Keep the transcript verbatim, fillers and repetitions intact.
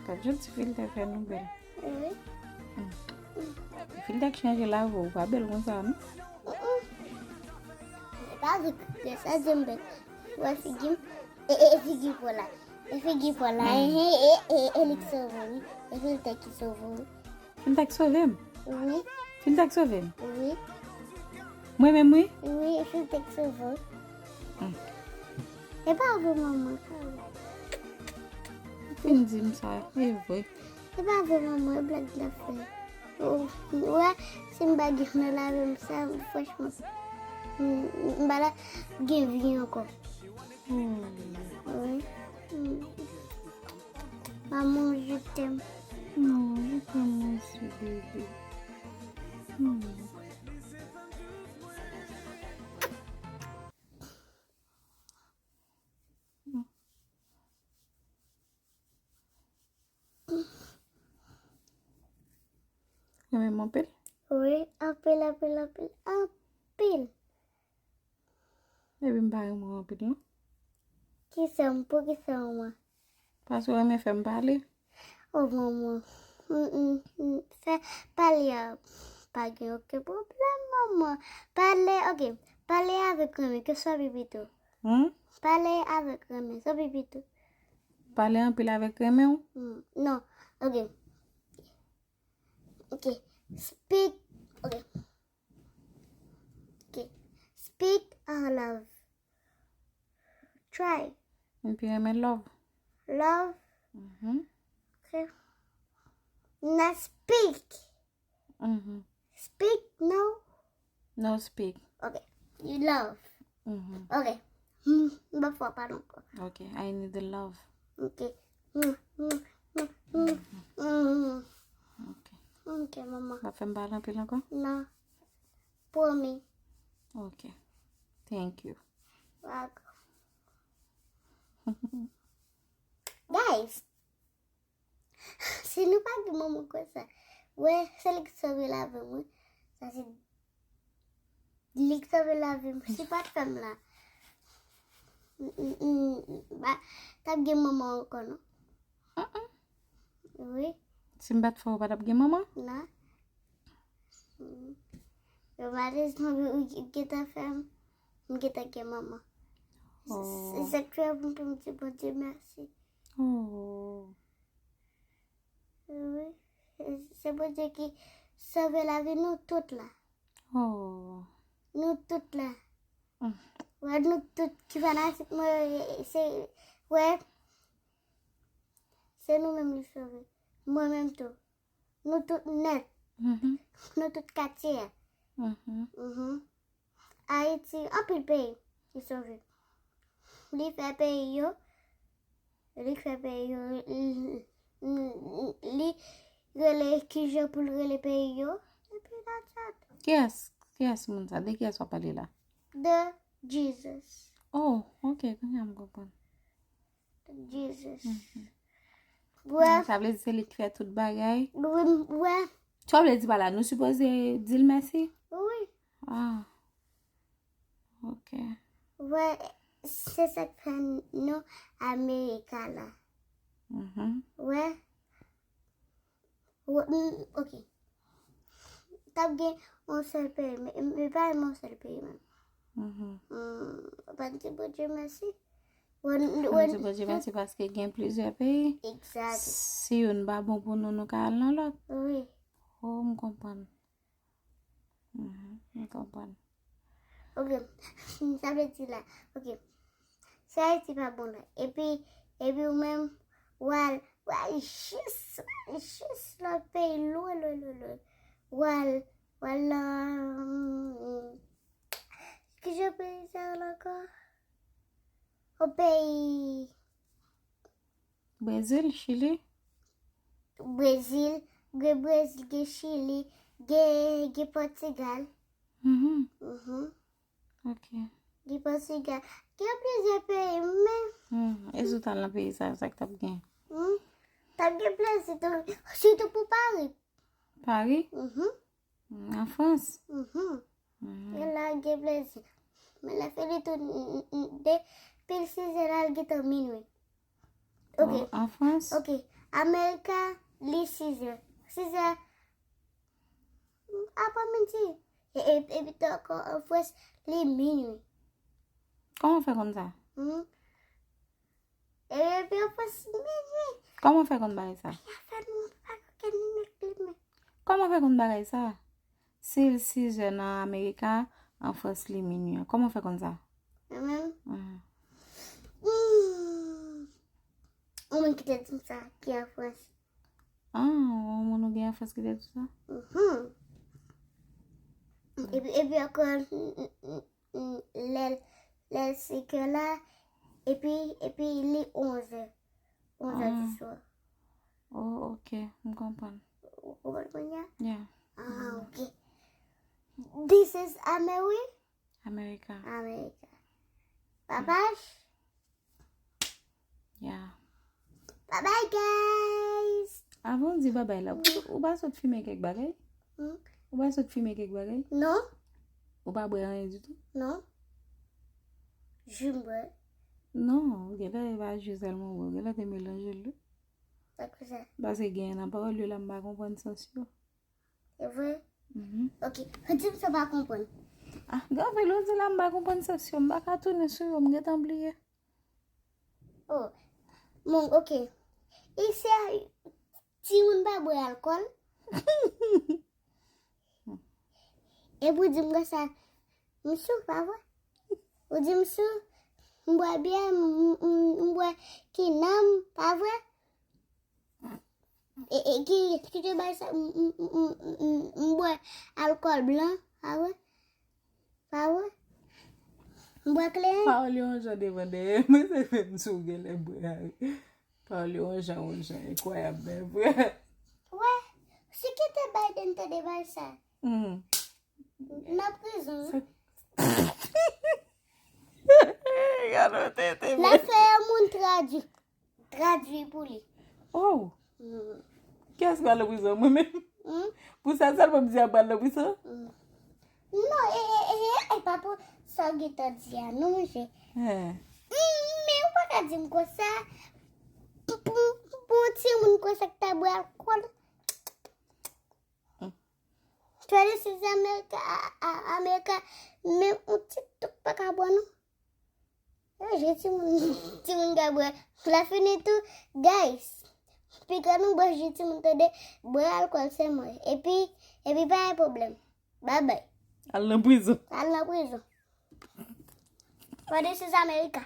Gad jan ti filtè fè nou bèl. Wi. Filtè k chanje lavi w, ou pa bèl konsa non. E pa vre, de sa di m bèl. Wè figi m. E, e, e figi Paula. E figi Paula. E, e, e, e, e li k sove wi. E filtè ki sove wi. Filtè k sove m. Wi. Filtè k sove m. Wi. Mwen menm wi. Wi, e filtè k sove wi. Mm. E pa vre manman. Fin di m sa, e vre. E pa vre manman, e blag la fè. Ou wè, si m pa gen nan lavi m sa, franchman, m pa la gen vi ankò. Oh. Wi. Mm. Maman, je t'aime. Non, je t'aime aussi, bébé. Hmm. Renmen m anpil? Wi, anpil, anpil, anpil, anpil. Epi m pa renmen w anpil non. Kisa m, poukisa manman? Paske w renmen fè m pale. Oh manman. Mm, mm, mm. Fè pale a pa gen okenn pwoblèm manman. Pale, ok. Pale avèk renmen, ke swa pi pito. Hmm? Pale avèk renmen, swa pi pito. Pale anpil avèk renmen w. Mm, non, ok. Ok. Speak. Ok. Ok. Speak our love. Try. Epi renmen love. Love. Mhm. Ok. Now speak. Mhm. Speak no. No speak. Ok. You love. Mhm. Ok. Hmm, m pa fò pale ankò. Ok, I need the love. Ok. Hmm, hmm, hmm, hmm, hmm. Ok. Ok, manman. Pa fè m pale anpil ankò? Non. Promis. Ok. Thank you. Welcome. Guys, si nou pa gen manman konsa, wè, se li ki sove lavi mwen. Sa se li ki sove lavi mwen. Si pa t fè m la, m, m, m, m pa t ap gen manman ankò non. Wi. Si m pa t fè w, ou pa t ap gen manman? Non. Mm. Yo malezman ou gentan fè m, m gentan gen manman. Se, se sa k fè pou m di Bondye mèsi. Oh. Wi. Se, se Bondye ki sove lavi nou tout la. Oh. Nou tout la. Mm. Wè nou tout ki fanatik mwen, se, wè, se nou menm li sove. Mwen menm tou. Nou tout nèt. Mhm. Nou tout katye a. Mhm. Mhm. Ayiti, anpil peyi li sove. Li fè peyi yo. Li fè peyi yo. Li, li, li rele kijan pou l rele peyi yo. Epi that's it. Kiyès? Kiyès moun sa? De kiyès w ap pale la? De Jesus. Oh, ok, kounye a m konprann. Jesus. Mhm. Wè, Sa vle di se li ki fè tout bagay? wi, wè, Sa vle di pa la, nou sipoze di l mèsi? wi. Ah. Ok. Wè, se sa k fè nou Amerika la. Mhm. Wè. Wè, mm, ok. T ap gen yon sèl peyi, men, men pa yon sèl peyi menm. Mhm. Mm, pa di Bondye mèsi. Wè, Mwen wè, di Bondye mèsi paske gen plizyè peyi. Exact. Si youn pa bon pou nou, nou ka al nan lòt. Wi. Oh, m konprann. Mhm, m konprann. Ok. Sa vle di la. Ok. Si Ayiti pa bon la. Epi, epi ou menm, w al, w al jis, w al jis lòt peyi, lwen, lwen, lwen, lwen. W al, w al nan, ki jan peyi sa yo ankò? O peyi. Brezil, Chili? Brezil, gen Brezil, gen Chili, gen, gen Pòtigal. Mhm. Mhm. Ok. Gen Pòtigal. Gen plizyè peyi, men. Hmm. E si w t al nan peyi sa, sa k t ap gen? Hmm? T ap gen plezi tou, sitou pou Pari. Pari? Mhm. Hmm, an Frans? Mhm. Mhm. E la gen plezi. Men lè fini tou, n- n- n- depi l sizè la, l gentan minwi. Ok. Oh, an Frans? Ok. Amerika, li sizè. Sizè aprèmidi. E, e, epi tou ankò an Frans, li minwi. Kòman w fè konn sa? Hmm. E, epi an Frans, minwi. Kòman w fè konn bagay sa? Ya fè nou pa koken ni mèt li men. Kòman w fè konn bagay sa? Si l sizè nan Amerika, an Frans li minwi. Kòman w fè konn sa? Mwen menm. Mhm. Hmm. Ou menm ki te di m sa, ki an Frans. Ah, yon moun ou gen an Frans ki te di sa? Mhm. Epi, epi ankò, n- n- n- n- lè l- lè l se kè la, epi, epi li onzè. Onzè Ah. di swa. Oh, ok, m konprann. Ou konprann kounye a? Yeah, Ah, ok. This is Ameri- Amerika. America. Papaj? Yeah. Bye bye, guys. Avan w di babay la, ou, ou pa sot fimen kèk bagay? Hmm? Ou pa sot fimen kèk bagay? Non, Ou pa bwè anyen ditou? non. Ji m bwè. Non, genlè e pa ji sèlman w bwè, genlè te melanje l tou. Sa k fè sa? Paske gen nan pawòl yo la m pa konprann sans yo. Se vre? Mhm. Ok, di m sa w pa konprann. Ah, gen anpil ou di la m pa konprann sans yo, m pa ka tounen sou yo, m gentan bliye. Oh. Bon, ok. Isi a, timoun pa bwè alkòl. Epi w di m konsa, m sou, pa vre? Ou di m sou, m bwè byè, m- m- m- m bwè kinanm, pa vre? E, e ki, ki te bay sa, m- m- m- m- m- m bwè alkòl blan, pa vre? Pa vre? M bwè kleren. Pawòl yo yon jan devan dèyè, mwen se fè m sou genlè bwè a wi. Pawòl yo yon jan, yon jan, enkwayab, men vre. Wè, si ki te Biden te de bay sa, Hmm. nan prizon. Sa- Gade w tete, L ap fè yon moun tradui. Tradui pou li. Oh, Hmm. kiyès pral nan prizon? Mwen menm? Hmm? Pou sa sèlman m di a pral nan prizon? Non, e, e, e, e, e pa pou sa w gentan di a, non, monchè. Hein. Hmm, men ou pa ka di m konsa. Pou, pou, pou yon timoun konsa k ta bwè alkòl. Twenty-six America, a- a- America, menm yon ti tout pa ka bwè, non. Yo, je timoun, timoun ka bwè. La fini tou, guys. Pi gran nou bwè je timoun tande, bwè alkòl se mwen. Epi, epi pa gen pwoblèm. Bye bye. Al nan prizon. Al nan prizon. Twenty-six America.